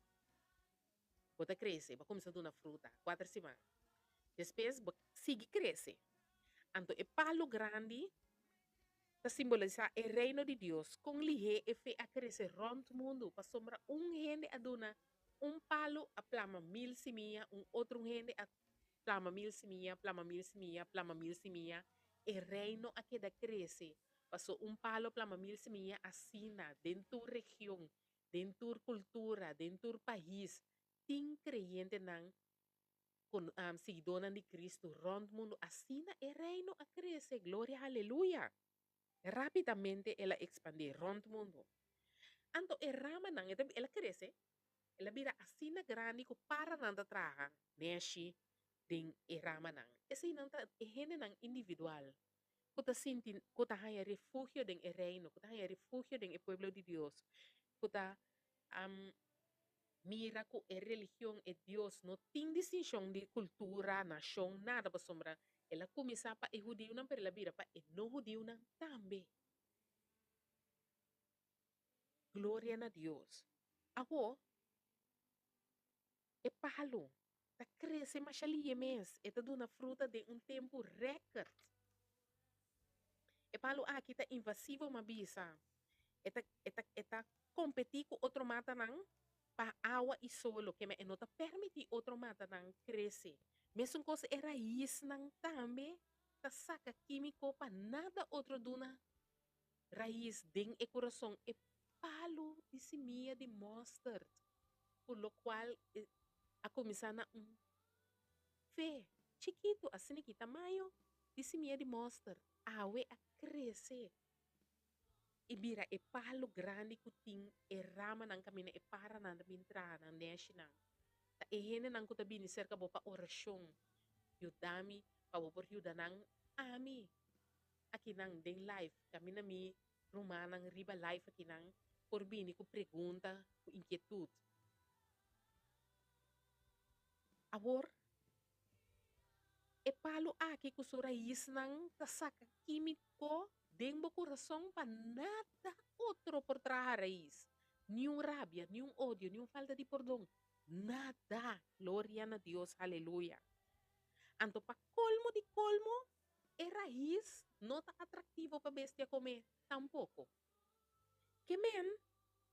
bo ta krese, bo a kuminsá duna fruta, kuater siman. Despues bo sigui krese. Anto e palu grandi ta simbolisá e Reino di Dios. Kon lihé e fe a krese rònt mundu, pasobra un hende a duna un palu a plama mil simia, un otro hende a plama mil simia, plama mil simia, plama mil simia, e Reino a keda krese. Paso un palu a plama mil simia asina den tur region, den tur kultura, den tur pais, tin kreyentenan ku siguidónan di Kristu rònt mundu. Asina e Reino a krese. Gloria haleluya! Rápidamente el a ekspandé rònt mundu. Anto e ramanan, el a krese, el a bira asina grandi ku paranan ta traha nèshi den e ramanan. Eseinan ta e hendenan individual ku ta sinti ku ta haña refugio den e Reino, ku ta haña refugio den e pueblo di Dios, ku ta mira ku e religion, e Dios, no tin distinshon di kultura, nashon, nada, pasobra el a kuminsá pa e hudiunan pero el a bira pa e no hudiunan tambe. Gloria na Dios! Awor, e palu ta krese masha lihe mes, e ta duna fruta den un tempu rèkert. E palu aki ta invasivo m'a bisa. E ta e ta e ta kompetí ku otro matanan pa awa i solo, keme e no ta permití otro matanan krese. Mesun kos e raisnan tambe ta saka kímiko pa nada otro duna rais den e kurason e palu di simia di mòsterd, ku lokual e a kuminsá na un fe chikitu asina ki tamaño di simia di mòsterd awe a krese i bira e palu grandi ku tin e ramanan kaminda e paranan ta bin traha nan nèshinan. Ta e hendenan ku ta bini serka bo pa orashon, yuda mi pa bo por yuda nan ami. Akinan den live kaminda mi rumannan riba live akinan por bini ku pregunta ku inkietut. Awor e palu aki ku su raisnan ta saka kimiko den bo kurason pa nada otro por traha rais, niun rabia, niun odio, niun falta di pordon, nada! Gloria na Dios, haleluya! Anto pa kolmo di kolmo E rais no ta atraktivo pa bestia kome tampoko. Ke men,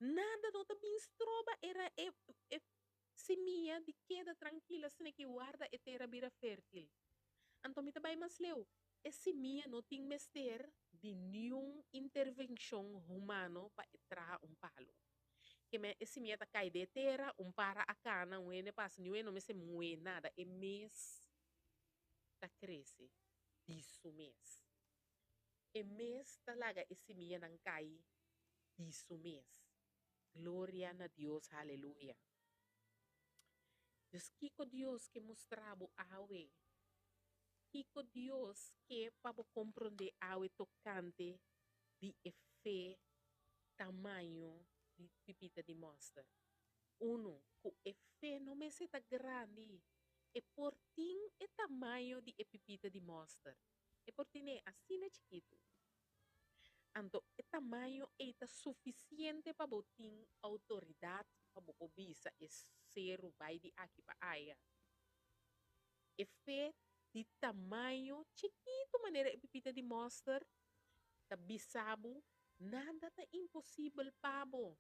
nada no ta bin stroba e ra e e simia di keda trankil asina ki warda e tera bira fértil. Anto mi ta bai mas leu, e simia no tin mester di niun intervenshon humano pa e traha un palu. Ke men, e simia ta kai den e tera, un para a kana, un hende pasa, niun hende no mester muhe nada, e mes ta krese di su mes. E mes ta laga e simianan kai di su mes. Gloria na Dios, haleluya. Dus kiko Dios ke mustra bo awe? Kiko Dios ke pa bo komprondé awe tokante di e fe tamaño di pipita di mòster? Unu, ku e fe no mester ta grandi. E por tin e tamaño di e pipita di mòster. E por tin'é asina chikitu. Anto e tamaño ei ta sufisiente pa bo tin outoridat pa bo por bisa e seru bai di aki pa aya. E fe di tamaño chikitu manera e pipita di mòster ta bisa bo nada ta imposibel pa bo.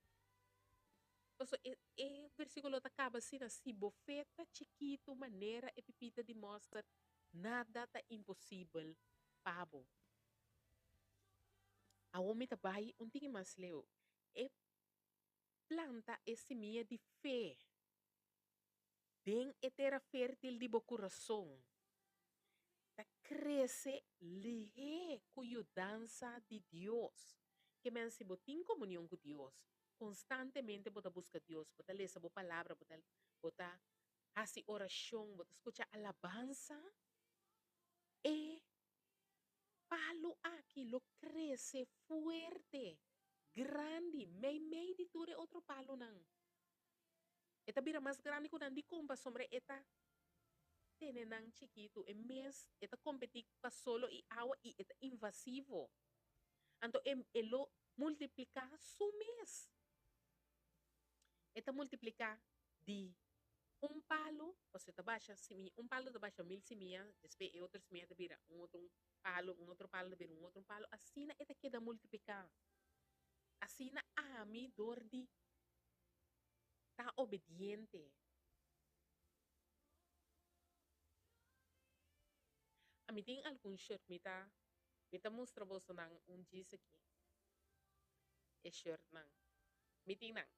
Pasobra e e versíkulo ta kaba asina, Si bo fe ta chikitu manera e pipita di mòster, nada ta imposibel pa bo. Awor mi ta bai un tiki mas leu. E planta e simia di fe den e tera fértil di bo kurason ta krese lihé ku yudansa di Dios. Ke men si bo tin komunion ku Dios, konstantemente bo ta buska Dios, bo ta lesa bo palabra, bo ta bo ta hasi orashon, bo ta skucha alabansa, e palu aki lo krese fuerte, grandi, meimei di tur e otro palunan. E ta bira mas grandi ku nan. Dikon? Pasobra e ta tene nan chikitu. E mes e ta kompetí pa solo i awa i e ta invasivo. Anto e e lo multipliká su mes. E ta multipliká di un palu, pasobra e ta basha simia, un palu ta basha mil simia, despues e otro simia ta bira un otro palu, un otro palu ta bira un otro palu, asina e ta keda multipliká. Asina ami dor di ta obediente. Ami tin algun shirt, mi ta mi ta mustra bosonan un djis aki, e shirtnan. Mi tin nan.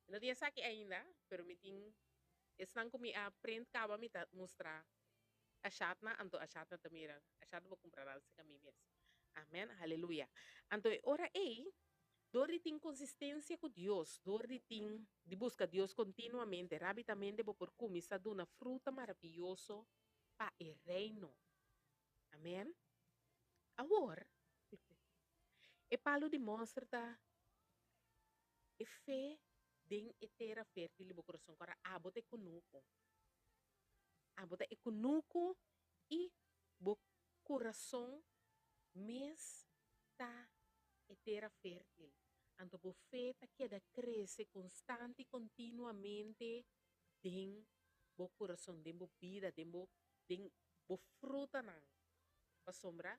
Mi no tin esaki ainda, pero mi tin esnan ku mi a print kaba mi ta mustra Ashatna, anto Ashatna ta mira, Ashatna bo kumpra nan serka mi mes. Amen, haleluya. Anto e ora ei, dor di tin konsistensia ku Dios, dor di tin di buska Dios kontinuamente, rápidamente bo por kuminsá duna fruta maravioso pa e Reino. Amen. Awor, e palu di mòster ta e fe den e tera fértil di bo kurason, ku ora abo ta e kunuku. Abo ta e kunuku i bo kurason mes ta e tera fértil. Anto bo fe ta keda krese konstant i kontinuamente den bo kurason, den bo bida, den bo den bo frutanan. Pasobra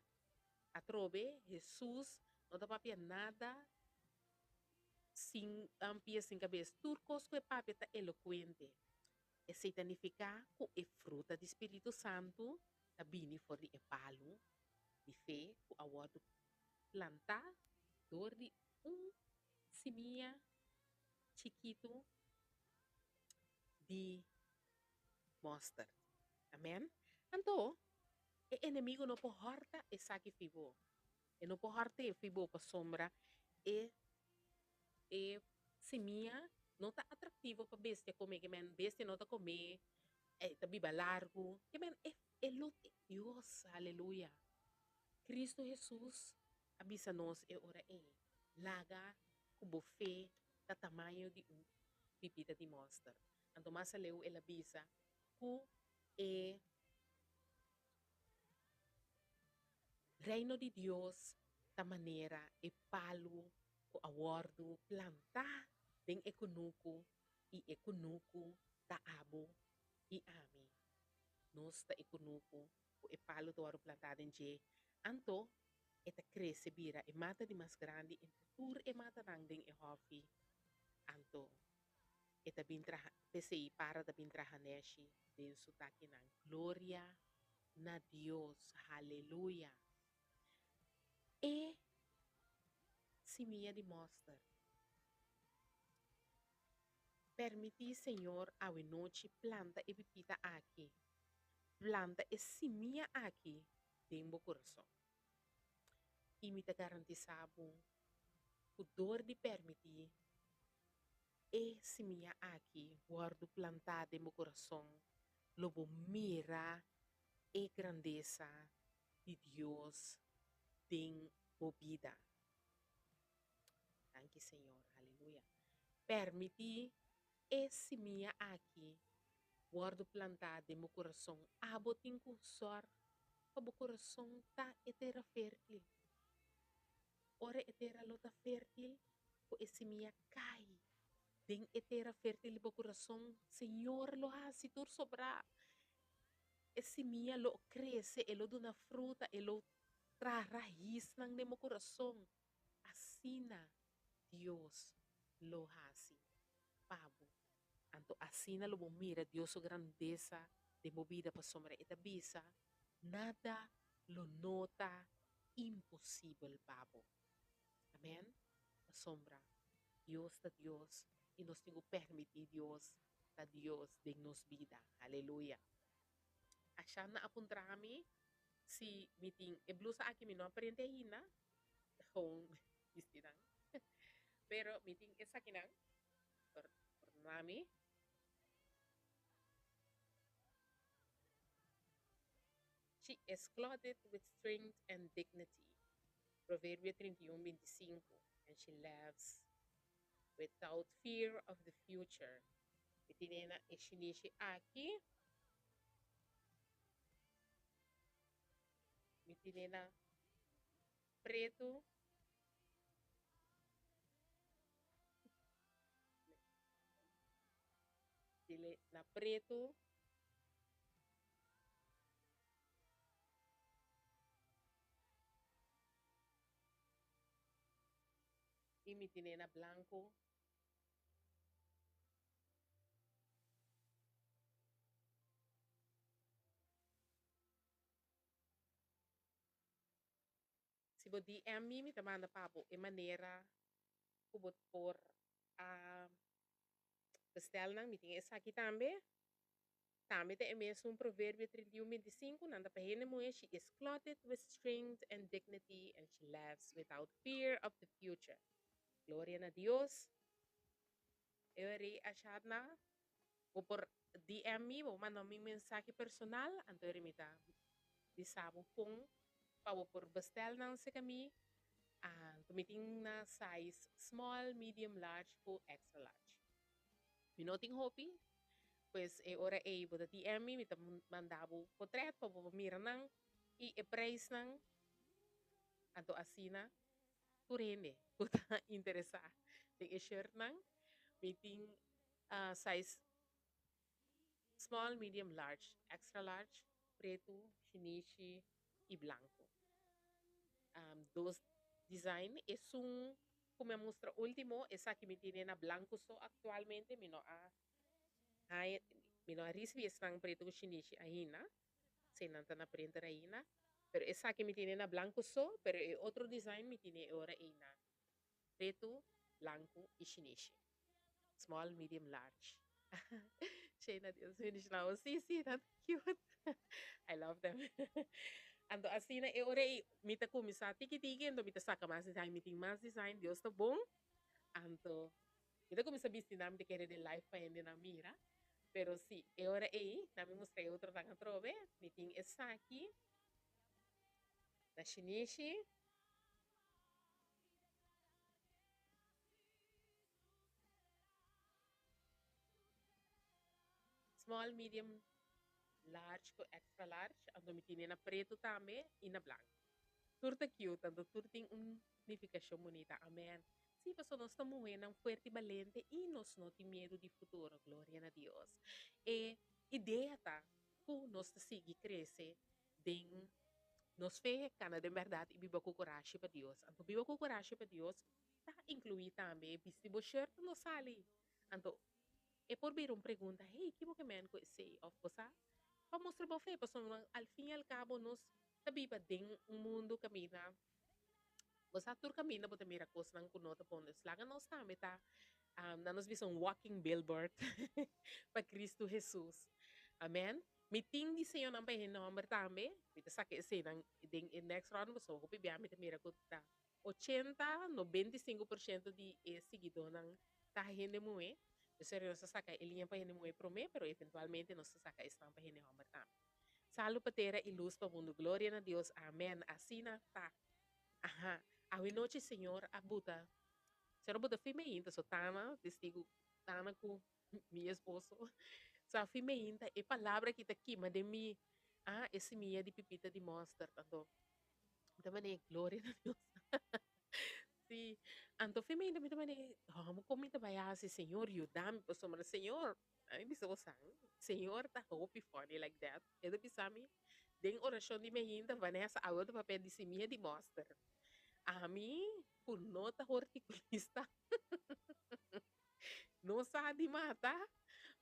atrobe Hesus no ta papia nada sin pia sin kabes. Tur kos ku e papia ta elokuente. Esei ta nifiká ku e fruta di spiritu santu ta bini for di e palu di fe ku a wòrdu plantá dor di un simia chikitu di mòsterd. Amèn. Anto, e enemigu no por hòrta esaki fi bo. E no por hòrt'é fi bo pasobra e E simia no ta atractivo pa bestia come, ke men bestia no ta come, e ta biba largu, ke men e e lo Dios, aleluya. Cristo Jesus a bisa nos e ora ei, laga cu bo fe ta tamaño di un pipita di mòster. Anto mas aleu el a bisa cu e Reino di Dios ta manera e palu ku a wòrdu plantá den e kunuku, i e kunuku ta abo i ami. Nos ta e kunuku ku e palu ta wòrdu plantá den dje. Anto e ta krese bira e mata di mas grandi entre tur e matanan den e hòfi. Anto e ta bin traha, p'esei para ta bin traha nèshi den su takinan. Gloria na Dios! Haleluya! E simia di mòster. Permití Señor awenochi planta e pipita aki, planta e simia aki den bo kurason. I mi ta garantisá bo ku dor di permití e simia aki wòrdu plantá den bo kurason, lo bo mira e grandesa di Dios den bo bida. Danki Señor, aleluya. Permití e simia aki wòrdu plantá den bo kurason. Abo tin ku sòrg pa bo kurason ta e tera fértil. Ora e tera lo ta fértil, ku e simia kai den e tera fértil di bo kurason, Señor lo hasi tur sobrá. E simia lo krese, e lo duna fruta, e lo traha raisnan den bo kurason. Asina Dios lo hasi pa bo. Anto asina lo bo mira Dios su grandesa den bo bida pasobra e ta bisa, Nada lo no ta imposibel pa bo. Amen. Pasobra Dios ta Dios i nos tin ku permití Dios ta Dios den nos bida. Aleluya. Ashana a puntra mi si mi tin e blusa aki mi no a prende ainda, gewoon bisti nan. Pero mi tin esakinan, perdona mi. She is clothed with strength and dignity, Proverbio 31, 25, and she laughs without fear of the future. Mi tine na e shinishi aki. Mi tine na pretu. Tine na pretu. I mi tine na blanku. Si bo DM mi, mi ta manda pa bo e manera ku bo por a bestel nan. Mi tin esaki tambe. Tambe ta e mesun Proverbio 31, 25, nan ta pa hende muhé, She is clothed with strength and dignity, and she laughs without fear of the future. Gloria na Dios. E ora ei Ashadna, bo por DM mi, bo manda mi mensahe personal, anto ora mi ta bisa bo kon pa bo por bestel nan serka mi. Anto mi tin na size small, medium, large ku extra large. Mi no tin hopi, pues e ora ei bo ta DM mi, mi ta manda bo potret pa bo por mira nan i e prijsnan. Anto asina tur hende ku ta interesá den e shirtnan, mi tin size small, medium, large, extra large, pretu, shinishi i blanku. Dos design, esun ku mi a mustra ultimo, esaki mi tene na blanku so aktualmente, mi no a haña, mi no a risibí esnan pretu ku shinishi ainda, si nan ta na printer ainda, pero esaki mi tene na blanku so, pero e otro design mi tene e ora ei na pretu, blanku i shinishi. Small, medium, large. Shayna Dios bendiciona Sí, sí, nan ta cute. I love them. Anto asina e ora ei mi ta cuminsa tiki tiki, anto mi ta saca mas design, mi tin mas design, Dios ta bon. Anto mi ta cuminsa bisti nan, mi ta kere den live pa hendenan mira. Pero sí, e ora ei nan mi mustra e otronan atrobe, mi tin esaki na shinishi. Small, medium, large ku extra large. Anto mi tine na pretu tambe i na blanku. Tur ta cute, anto tur tin un nifikashon bunita. Amen. Sí, pasobra nos ta muhénan fuerte i balente i nos no tin miedu di futuro. Gloria na Dios. E idea ta ku nos ta sigui krese den nos fe, kana den bèrdat i biba ku kurashi pa Dios. Anto biba ku kurashi pa Dios ta inkluí tambe bisti bo shirt no sali. Anto e por bira un pregunta, hey, ki bo ke men ku esei? Òf bo sa pa mustra bo fe, pasobra al fin i al kabo nos ta biba den un mundu kaminda bo sa tur kaminda bo ta mira kosnan ku no ta bon. Dus laga nos tambe ta nan nos bisa un walking billboard pa Kristu Hesus. Amen. Mi tin diseñonan pa e hende hòmber tambe. Mi ta saka eseinan den e next round pasobra hopi bia mi ta mira ku ta ochenta, 95% di e siguidónan ta hende muhé. Esei nos ta saka e liña pa hende muhé promé, pero eventualmente nos ta saka esnan pa hende hòmber tambe. Salu pa tera i lus pa mundu. Gloria na Dios. Amèn. Asina ta. Aha. Awenochi Señor a buta, Señor a buta fin meinta, so Tana, testigu, Tana ku mi esposo, sa fin meinta e palabra ki ta kima den mi, ah, e simia di pipita di mòster. Anto, Mi ta manera gloria na Dios. Sí, anto fe mi mi ta manera, hòmber kon mi ta bai hasi, Señor yuda mi pasobra Señor, ami bisa bo san, Señor ta hopi funny like that, e ta bisa mi den orashon di mi ainda, Vanessa awe ta papia di simia di mòster, ami ku no ta hortikulista. No sa di mata.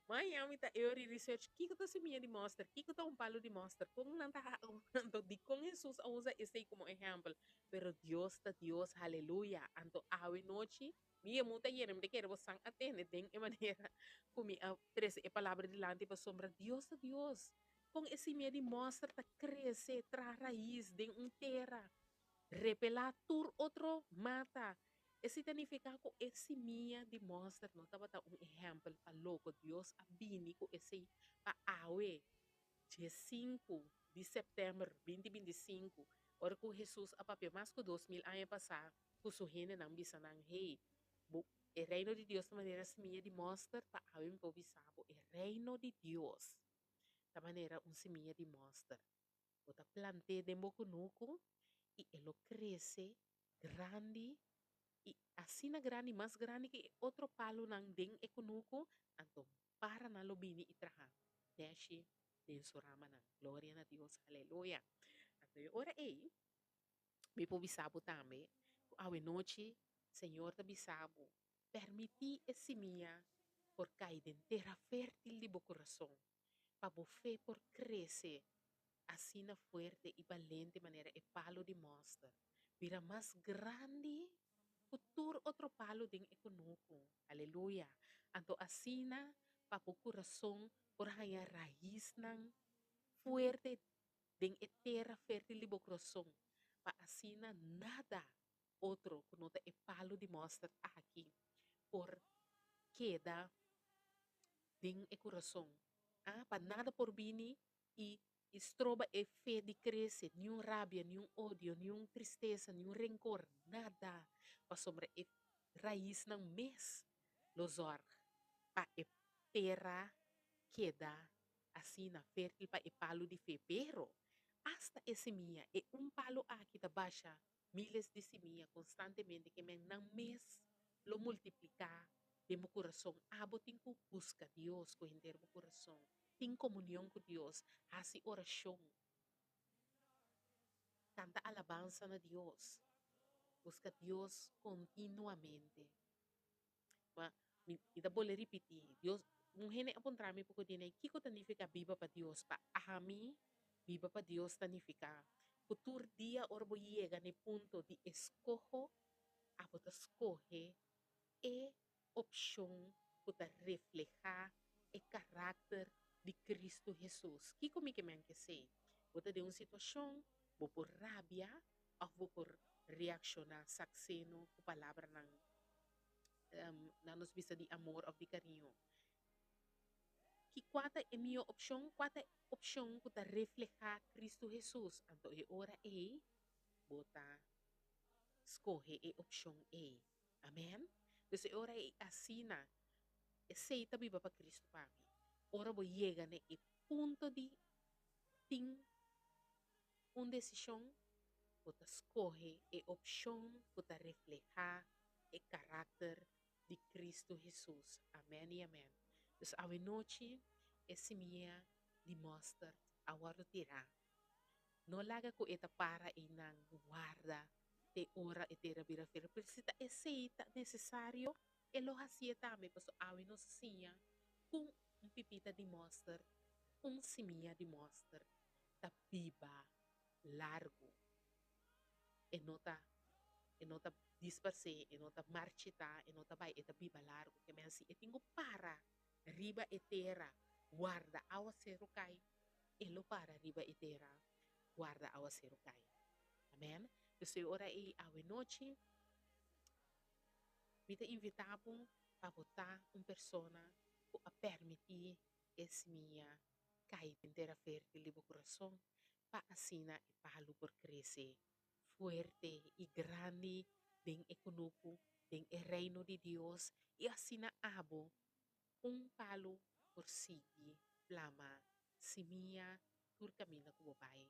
Maña mi ta eori research kiko ta simia di mòster, kiko ta un palu di mòster, kon nan ta anto dikon Hesus a usa esei komo ehèmpel. Pero Dios ta Dios, haleluya. Anto awe nochi mi yemu ta yena, mi ta kere bo san a tende den e manera ku mi a trese e palabra dilanti pasobra Dios ta Dios. Kon e simia di mòster ta krese, traha rais den un tera, repelá tur otro mata. Esei ta nifiká ku e simia di mòster no tabata un ehèmpel pa loko Dios a bini ku esei pa awe, 15 di sèptèmber 2025, ora ku Hesus a papia mas ku 2000 aña pasá ku su hendenan bisa nan, Hey, bo. E reino di Dios ta manera simia di mòster, pa awe mi por bisa bo, e reino di Dios ta manera un simia di mòster. Bo ta plant'é den bo kunuku i e lo krese grandi i asina grandi, mas grandi ku e otro palunan den e kunuku, anto paranan lo bini i traha nèshi den su ramanan. Gloria na Dios, aleluya. Anto e ora ei, mi por bisa bo tambe ku awenochi Señor ta bisa bo, Permití e simia por kai den tera fértil di bo kurason, pa bo fe por krese asina fuerte i balente manera e palu di mòster, bira mas grandi ku tur otro palu den e kunuku. Aleluya! Anto asina pa bo kurason por haña raisnan fuerte den e tera fértil di bo kurason, pa asina nada otro ku no ta e palu di mòster aki por keda den e kurason. A Pa nada por bini i i stroba e fe di krese, niun rabia, niun odio, niun tristesa, niun renkor, nada, pasobra e raisnan mes lo zòrg pa e tera keda asina fértil pa e palu di fe. Pero, asta e simia, e un palu aki ta basha miles di simia konstantemente ke men nan mes lo multipliká den bo kurason. Abo tin ku buska Dios ku henter bo kurason, tin komunion ku Dios, hasi orashon, kanta alabansa na Dios, buska Dios kontinuamente. Ma mi ta bolbe ripití, Dios, un hende a puntra mi poko dia, kiko ta nifiká biba pa Dios? Pa ami, biba pa Dios ta nifiká ku tur dia ora bo yega na e punto di eskoho, abo ta skohe e opshon ku ta reflehá e karakter di Kristu Hesus. Kiko mi ke men ku esei? Bo ta den un situashon, bo por rabia òf bo por reakshoná sakseno ku palabranan na nos bista di amor òf di kariño. Ki kua ta e mihó opshon? Kua ta e opshon ku ta reflehá Kristu Hesus? Anto e ora ei bo ta skohe e opshon ei. Amèn? Dus e ora ei asina, esei ta biba pa Kristu pa mi. Ora bo yega na e punto di tin un desishon, bo ta skohe e opshon ku ta reflehá e karakter di Kristu Hesus. Amèn i amèn. Dus awenochi e simia di mòstert a wòrdu tirá. No laga ku e ta para einan warda te ora e tera bira fértil. Pero si ta esei ta nesesario, e lo hasié tambe, pasobra awe nos a siña kon un pipita di mòstert, un simia di mòstert, ta biba largu. E no ta e no ta disparsé, e no ta marchitá, e no ta bai, e ta biba largu. Ke men si e tin ku para riba e tera warda awaseru kai, e lo para riba e tera warda awaseru kai. Amen. P'esei ora ei awenochi mi ta invitá bo pa bo ta un persona ku a permití e simia kai den tera fértil di bo kurason pa asina e palu por krese fuerte i grandi den e kunuku, den e Reino di Dios, i asina abo, un palu, por sigui plama simia tur kaminda ku bo bai.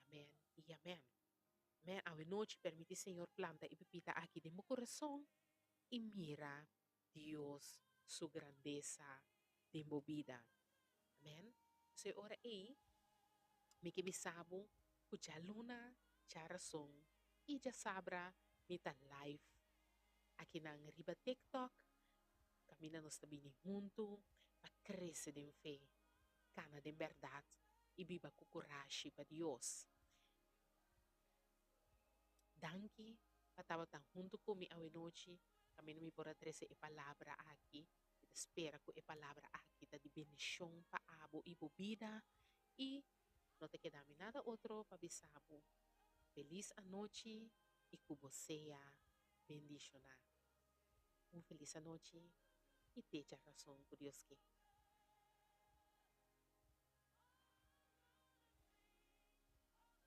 Amèn i amèn. Amèn. Awe nochi permití Señor planta e pipita aki den bo kurason i mira Dios su grandesa den bo bida. Amen. So e ora ei mi ke bisa bo ku djaluna, djarason i djasabra mi ta live akinan riba TikTok kaminda nos ta bini huntu pa krese den fe, kana den bèrdat i biba ku kurashi pa Dios. Danki pa tabata huntu ku mi awenochi kaminda mi por a trese e palabra aki. Mi ta spera ku e palabra aki ta di bendishon pa abo i bo bida i no ta keda mi nada otro pa bisa bo felis anochi i ku bo sea bendishoná. Un felis anochi i te dja rason ku Dios ke.